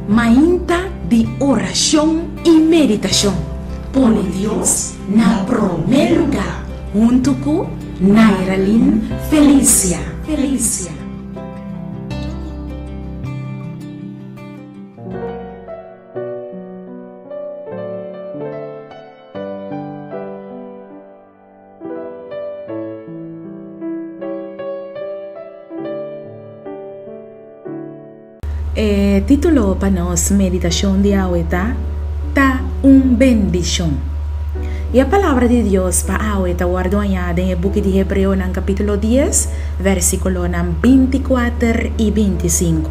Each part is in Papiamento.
Mainta di orashon i meditashon. Pone Dios na promé lugá huntu ku Nairalyn Felicia. Felicia. E título pa nos meditashon di awe ta, Ta un bendishon. I e Palabra di Dios pa awe ta wòrdu hañá den e buki di Hebreonan kapítulo dies, vèrsikulonan 24 i 25.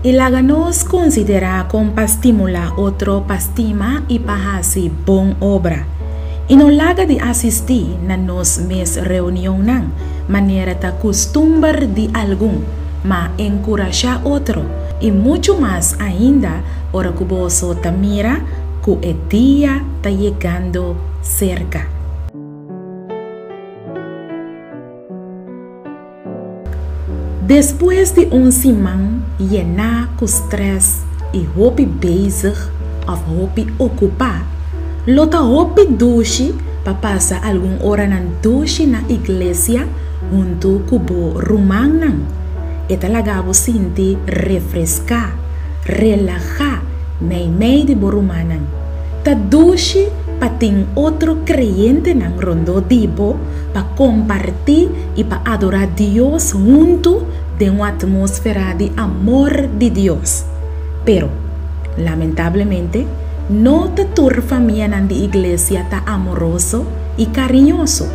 I laga nos konsiderá kon pa stimulá otro pa stima i pa hasi bon obra. I no laga di asistí na nos mes reunionnan, manera ta kustumber di algun, ma enkurashá otro, i muchu mas ainda ora ku boso ta mira ku e dia ta yegando serka. Despues di un siman yená ku strès i hopi bezig òf hopi okupá, lo ta hopi dushi pa pasa algun oranan dushi na iglesia huntu ku bo rumannan. E ta laga bo sinti refreská, relahá meimei di bo rumannan. Ta dushi pa tin otro kreyentenan rondó di bo pa kompartí i pa adorá Dios huntu den un atmósfera di amor di Dios. Pero, lamentablemente, no ta tur famianan di iglesia ta amoroso i kariñoso.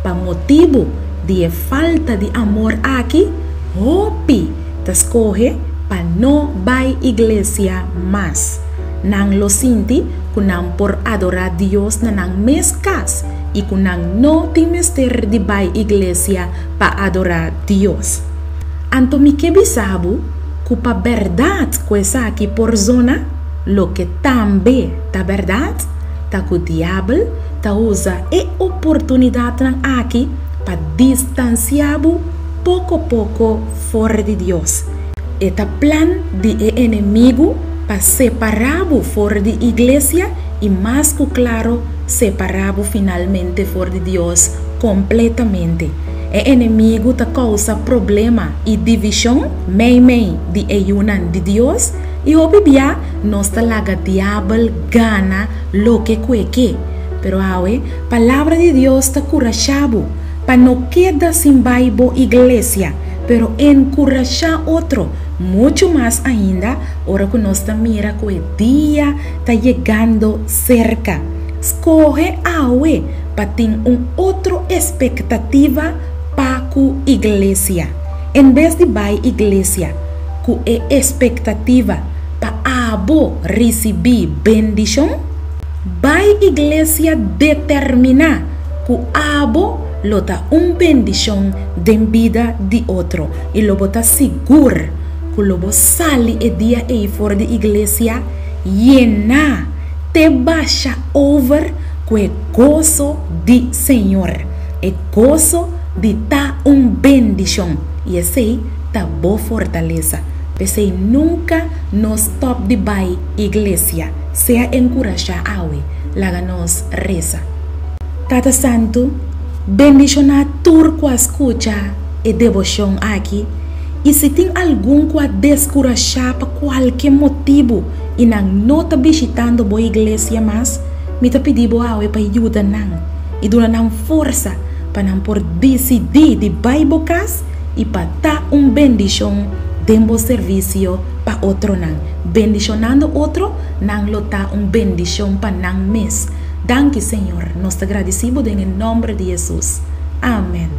Pa motibu di e falta di amor aki, hopi ta skohe pa no bai iglesia mas. Nan lo sinti ku nan por adorá Dios na nan mes kas i ku nan no tin mester di bai iglesia pa adorá Dios. Anto mi ke bisa bo ku pa bèrdat ku esaki por zona, loke tambe ta bèrdat ta ku Diabel ta usa e oportunidatnan aki pa distansiá bo poko poko for di Dios. E ta plan di e enemigu pa separá bo for di iglesia i mas ku klaro separá bo finalmente for di Dios kompletamente. E enemigu ta kousa problema i divishon meimei di e yunan di Dios i hopi bia nos ta laga Diabel gana loke ku e ke. Pero awe, Palabra di Dios ta kurashá bo pa no keda sin bai bo iglesia, pero enkurashá otro, muchu mas ainda ora ku nos ta mira ku e dia ta yegando serka. Skohe awe pa tin un otro espektativa pa ku iglesia. En bes di bai iglesia ku e espektativa pa abo risibí bendishon, Bai iglesia determiná ku abo lo ta un bendishon den bida di otro i lo bo ta sigur ku lo bo sali e dia ei for di iglesia yená te basha over ku e goso di Señor, e goso di ta un bendishon, i esei ta bo fortalesa. P'esei nunka no stòp di bai iglesia. Sea enkurashá awe, laga nos resa. Tata Santu, bendishoná tur ku a skucha e deboshon aki, i si tin algun ku a deskurashá pa kualke motibu i nan no ta bishitando bo iglesia mas, mi ta pidi bo awe pa yuda nan i duna nan forsa pa nan por disidí di bai bo kas i pa ta un bendishon den bo servisio pa otronan. Bendishonando otro, nan lo ta un bendishon pa nan mes. Danki, Señor. Nos ta gradisí bo den e nòmber di Hesus. Amen.